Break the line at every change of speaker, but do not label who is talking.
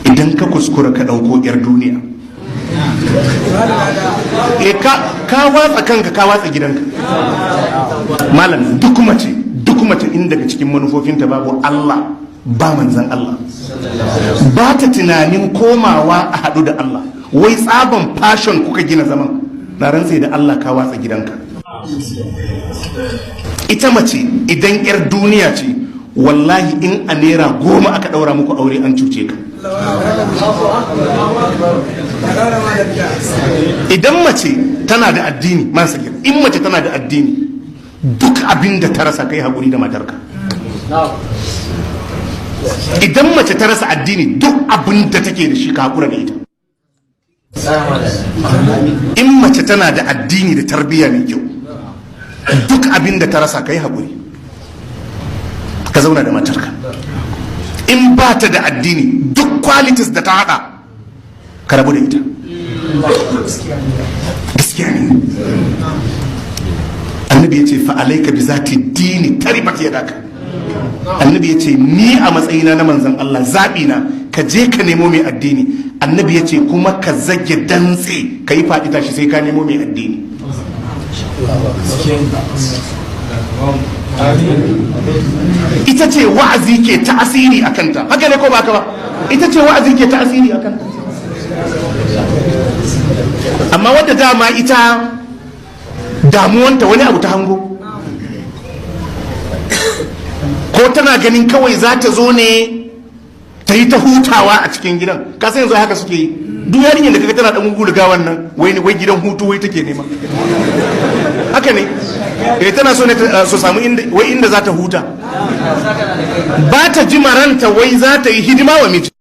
Idan ka kuskura ka ɗauko 'yar duniya, e ka watsa kanka, ka watsa gidanka. Malam, duk mace, duk mace in daga cikin manufofinta babu Allah ba manzan Allah, ba ta tunanin komawa a haɗu da Allah, wai tsaban passion kuka gina zaman, na rantse da Allah ka watsa gidanka. Ita mace idan 'yar duniya ce, wallahi in a ₦10 aka ɗaura muku aure, an cuce ka. Idan mace tana da addini masu, in mace tana da addini, duk abin da ta rasa, kai haƙuri da matarka. Idan mace ta rasa addini, duk abin da take da shi, ka haƙura da ita. In mace tana da addini da tarbiyya mai kyau, duk abin da ta rasa, kai haƙuri ka zauna da matarka. In ba ta da addini, duk qualities da ta hada, ka rabu da ita. Gaskiya ne. Annabi ya ce, "فعليك بذات الدين تربت يداك." Annabi ya ce, ni a matsayina na manzan Allah, zaɓi na, ka je ka nemo mai addini. Annabi ya ce kuma ka zage dantse, ka yi faɗi tashi sai ka nemo mai addini. Ita ce wa'azi ke ta'asiri a kanta. Haka ne ko ba ka ba? Ita ce wa'azi ke ta'asiri a kanta. Amma wadda dama ita damuwanta wani abu ta hango, ko tana ganin kawai za ta zo ne ta yi ta hutawa a cikin gidan, ka san yanzu haka suke yi. Duk yarinyar da kaga tana dan gugulga wannan, wai wai gidan hutu wai take nema. Haka ne, eh, tana so ne su samu inda wai inda za ta huta, ba ta ji maranta wai za ta yi hidima wa miji.